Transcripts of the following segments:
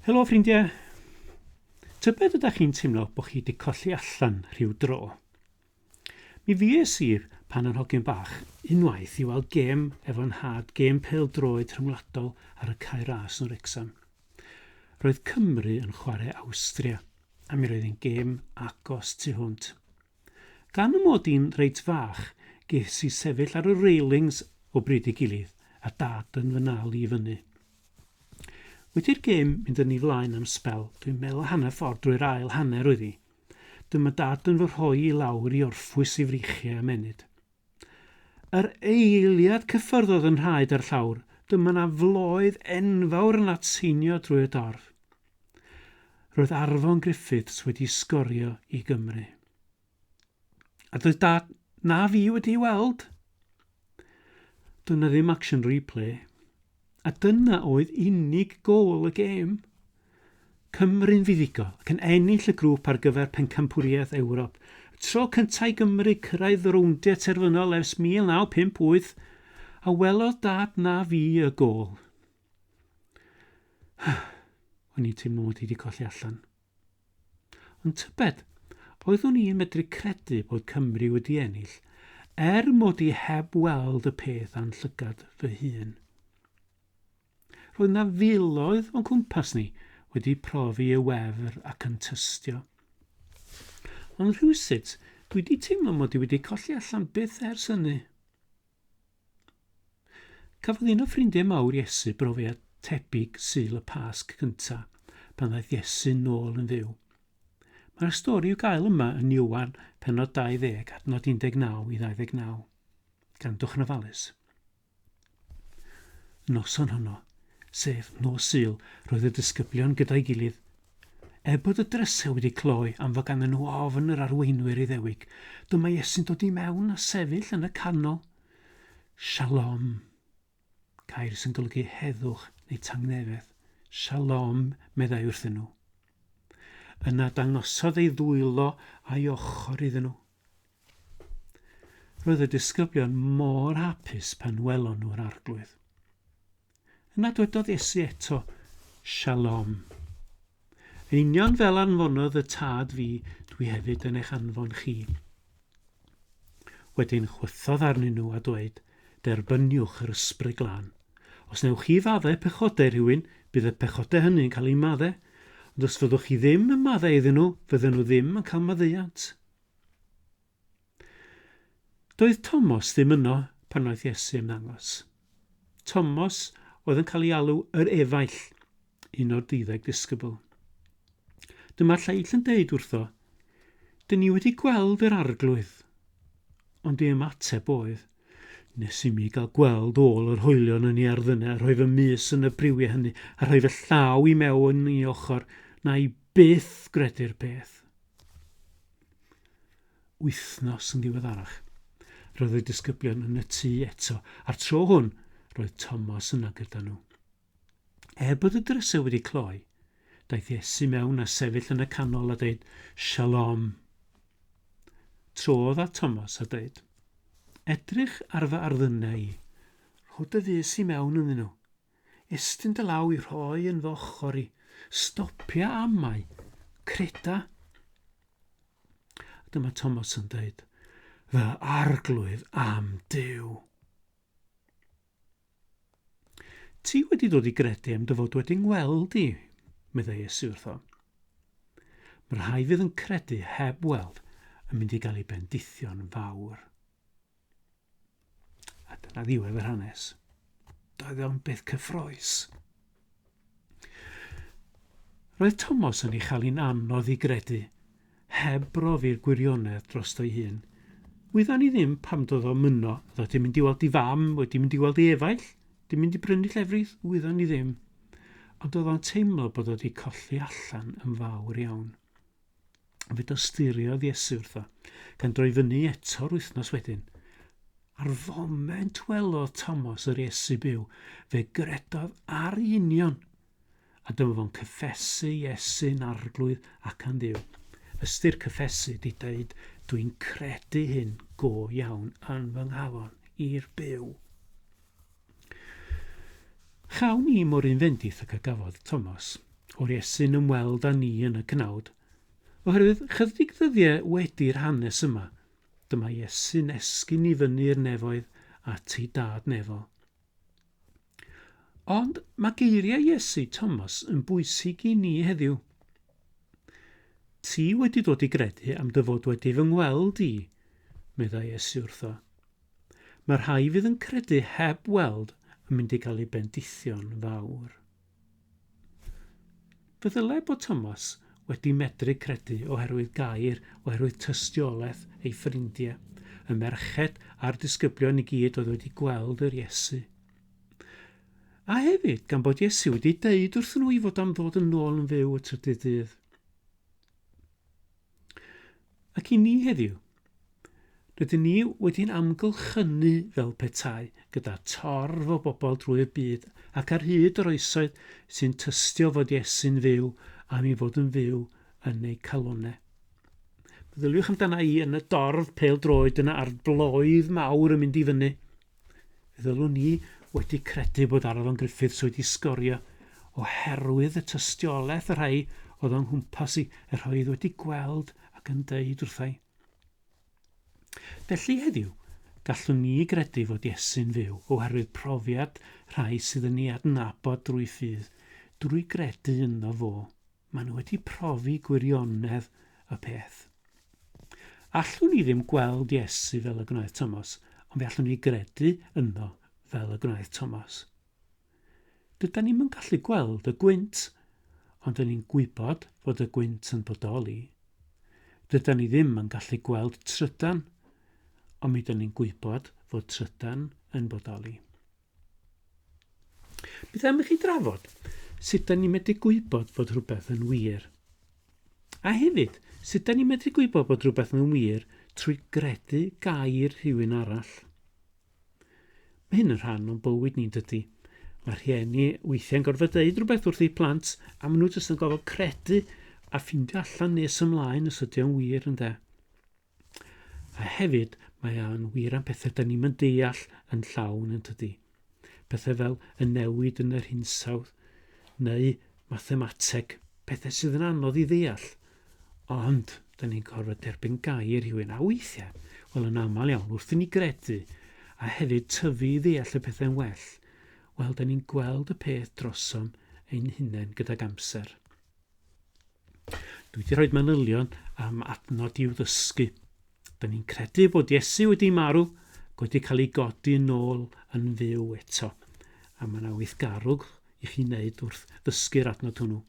Helo ffrindiau! Tybed ydych chi'n teimlo bod chi wedi colli allan rhyw dro? Mi fues i pan yn hogyn bach unwaith i weld gêm efo nhad, gêm pêl-droed rhyngwladol ar y Cae Ras yn Wrecsam. Roedd Cymru yn chwarae Awstria, a mi roedd hi'n gêm agos tu hwnt. Gan y mod i'n reit fach, ges i sefyll ar y railings o bryd i gilydd, a dad yn fy nal i fyny. Wedi'r gêm mynd yn ei flaen am sbel, dwi'n meddwl hanner ffordd drwy'r ail hanner oedd hi, dyma dad yn fy rhoi i lawr i orffwys ei freichiau am ennyd. Yr eiliad cyffyrddodd yn rhaid ar llawr, dyma 'na floedd enfawr yn atseinio drwy'r dorf. Roedd Arfon Griffiths wedi sgorio i Gymru. A doedd dad na fi wedi ei weld. Doedd na ddim action replay. A dyna oedd unig gôl y gêm. Cymru'n fuddugol ac yn ennill y grŵp ar gyfer Pencampwriaeth Ewrop. Y tro cyntaf i Gymru cyrraedd y rowndiau terfynol ers 1958, a welodd dad na fi y gôl. O'n i'n teimlo mod i wedi colli allan. Ond tybed, oeddwn i'n medru credu bod Cymru wedi ennill, er mod i heb weld y peth â'n llygad fy hun? Roedd 'na filoedd o'n cwmpas ni wedi profi y wefr ac yn tystio. Ond rhywsut, dwi 'di teimlo mod i wedi colli allan byth ers hynny. Cafodd un o ffrindiau mawr Iesu brofiad tebyg Sul y Pasg cyntaf, pan ddaeth Iesu nôl yn fyw. Mae'r stori i'w gael yma yn Ioan, pennod 20, adnod 19 i 29. Gwrandwch yn ofalus. Y noson honno, sef nos Sul, roedd y disgyblion gyda'i gilydd. Er bod y drysau wedi cloi am fod ganddyn nhw ofn yr arweinwyr Iddewig, dyma Iesu'n dod i mewn a sefyll yn y canol. Shalom. Gair sy'n golygu heddwch neu tangnefedd. Shalom, meddai wrthyn nhw. Yna dangosodd ei ddwylo a'i ochr iddyn nhw. Roedd y disgyblion mor hapus pan welon nhw'r arglwydd. Yna dwedodd Iesu eto, Shalom. Yn union fel anfonodd y Tad fi, dwi hefyd yn eich anfon chi. Wedyn chwythodd arnyn nhw a dweud, Derbyniwch yr Ysbryd Glân. Os newch chi faddau pechodau rhywun, bydd y pechodau hynny'n cael eu maddau, ond os fyddwch chi ddim yn maddau iddyn nhw, fydden nhw ddim yn cael maddeuant. Doedd Tomos ddim yno pan wnaeth Iesu ymddangos. Tomos oedd yn cael ei alw yr efaill, un o'r deuddeg disgybl. Dyma'r lleill yn deud wrtho, Dyn ni wedi gweld yr arglwydd. Ond ei ymateb oedd, Nes i mi gael gweld ôl yr hoelion yn ei arddynau a rhoi fy mys yn y briwiau hynny a rhoi fy llaw i mewn i ochr, na i byth gredu'r peth. Wythnos yn ddiweddarach, roedd y disgyblion yn y tŷ eto, a'r tro hwn roedd Tomos yna gyda nhw. Er bod y drysau wedi cloi, daeth Iesu mewn a sefyll yn y canol a dweud, Shalom. Trodd at Tomos a dweud, Edrych ar fy arddynau i, rho dy fys i mewn ynddyn nhw. Estyn dy law i rhoi yn fy ochr i. Stopia amau. Creda. A dyma Thomas yn dweud, Fy arglwydd am Duw. Ti wedi dod i gredu am dy fod wedi ngweld i, meddai Iesu wrtho. Mae'r rhai fydd yn credu heb weld yn mynd i gael eu bendithio'n fawr. A dyna ddiwedd yr hanes. Doedd o'n beth cyffroes. Roedd Tomos yn ei chael hi'n anodd i gredu, heb brofi'r gwirionedd drosto'i hun. Wyddan ni ddim pam doedd o'm yno, oedd o 'di mynd i weld ei fam, wedi mynd i weld ei efaill, 'di mynd i brynu llefrith, wyddan ni ddim. Ond oedd o'n teimlo bod o wedi colli allan yn fawr iawn. Fe dosturiodd Iesu wrtho, gan droi fyny eto'r wythnos wedyn. Ar foment welodd Tomos yr Iesu byw, fe gredodd ar ei union, a dyma fo'n cyffesu Iesu'n arglwydd ac yn Dduw. Ystyr cyffesu di dweud, dwi'n credu hyn go iawn yn fy nghalon i'r byw. Chawn ni mo'r un fendith ag a gafodd Tomos. O'r Iesu'n ymweld â ni yn y cnawd, oherwydd chydig ddyddiau wedi'r hanes yma, dyma Iesu'n esgyn i fyny'r nefoedd at ei dad nefol. Ond mae geiriau Iesu Thomas yn bwysig i ni heddiw. Ti wedi dod i gredu am dy fod wedi fy ngweld i, meddai Iesu wrtho. Mae'r rhai fydd yn credu heb weld yn mynd i gael eu bendithio'n fawr. Fe ddylai bod Thomas wedi medru credu oherwydd gair, oherwydd tystiolaeth ei ffrindiau, y merched a'r disgyblion i gyd oedd wedi gweld yr Iesu. A hefyd, gan bod Iesu wedi deud wrthyn nhw i fod am ddod yn ôl yn fyw y trydydd dydd. Ac i ni heddiw, rydyn ni wedi'n amgylchynu fel petai gyda torf o bobl drwy'r byd ac ar hyd yr oesoedd sy'n tystio fod Iesu'n fyw am ei fod yn fyw yn eu calonnau. Meddyliwch amdana i yn y dorf pêl-droed yna a'r bloedd mawr yn mynd i fyny. Fe ddylwn ni wedi credu bod Arfon Griffiths wedi sgorio oherwydd y tystiolaeth y rhai oedd o'n nghwmpas i, y rhai oedd wedi gweld ac yn deud wrtha i. Felly heddiw, gallwn ni gredu fod Iesu'n fyw oherwydd profiad rhai sydd yn ei adnabod drwy ffydd, drwy gredu ynddo fo. Maen nhw wedi profi gwirionedd y peth. Allwn ni ddim gweld Iesu fel y gwnaeth Thomas, ond fe allwn ni gredu ynddo fel y gwnaeth Thomas. Dydan ni'm yn gallu gweld y gwynt, ond dyn ni'n gwybod fod y gwynt yn bodoli. Dydan ni ddim yn gallu gweld trydan, ond mi dyn ni'n gwybod fod trydan yn bodoli. Beth am i chi drafod sut da ni'n medru gwybod fod rhywbeth yn wir? A hefyd, sut da ni'n medru gwybod bod rhywbeth yn wir trwy gredu gair rhywun arall? Mae hyn yn rhan o'n bywyd ni'n dydy. Mae rhieni weithiau'n gorfod dweud rhywbeth wrth eu plant a maen nhw jyst yn gorfod credu a ffindio allan nes ymlaen os ydy o'n wir ynde. A hefyd, mae o'n wir am pethau da ni'm yn deall yn llawn yn tydi. Pethau fel y newid yn yr hinsawdd, neu mathemateg, pethau sydd yn anodd i ddeall. Ond, da ni'n gorfod derbyn gair rhywun, a weithiau, wel yn aml iawn, wrth i ni gredu, a hefyd tyfu i ddeall y pethau'n well, wel, da ni'n gweld y peth drosom ein hunain gydag amser. Dwi wedi rhoi manylion am adnod i'w ddysgu. Da ni'n credu bod Iesu wedi marw ac wedi cael ei godi yn ôl yn fyw eto. A mae yna weithgarwch i chi wneud wrth ddysgu'r adnod hwnnw.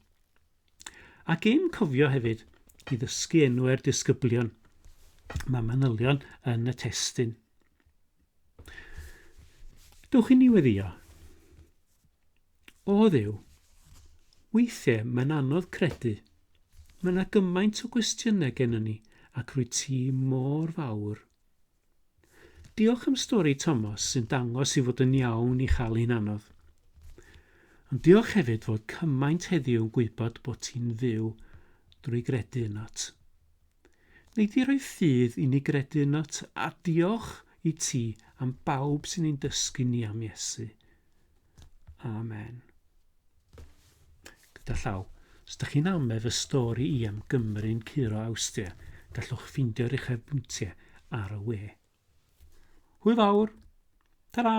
Ac ein cofio hefyd i ddysgu enwau'r disgyblion. Mae manylion yn y testun. Dewch i ni weddio. O Dduw, weithiau mae'n anodd credu. Mae yna gymaint o gwestiynau gennym ni ac rwyt ti mor fawr. Diolch am stori Tomos sy'n dangos i fod yn iawn i chael hi'n anodd. Ond diolch hefyd fod cymaint heddiw yn gwybod bod ti'n fyw drwy gredu ynot. Nei di roi ffydd i ni gredu ynot a diolch i ti am bawb sy'n ein dysgu ni am Iesu. Amen. Gyda llaw, os ydych chi'n ame fy stori i am Gymru'n curo Awstria, gallwch ffeindio'r uchafbwyntiau ar y we. Hwyl fawr! Ta-ra!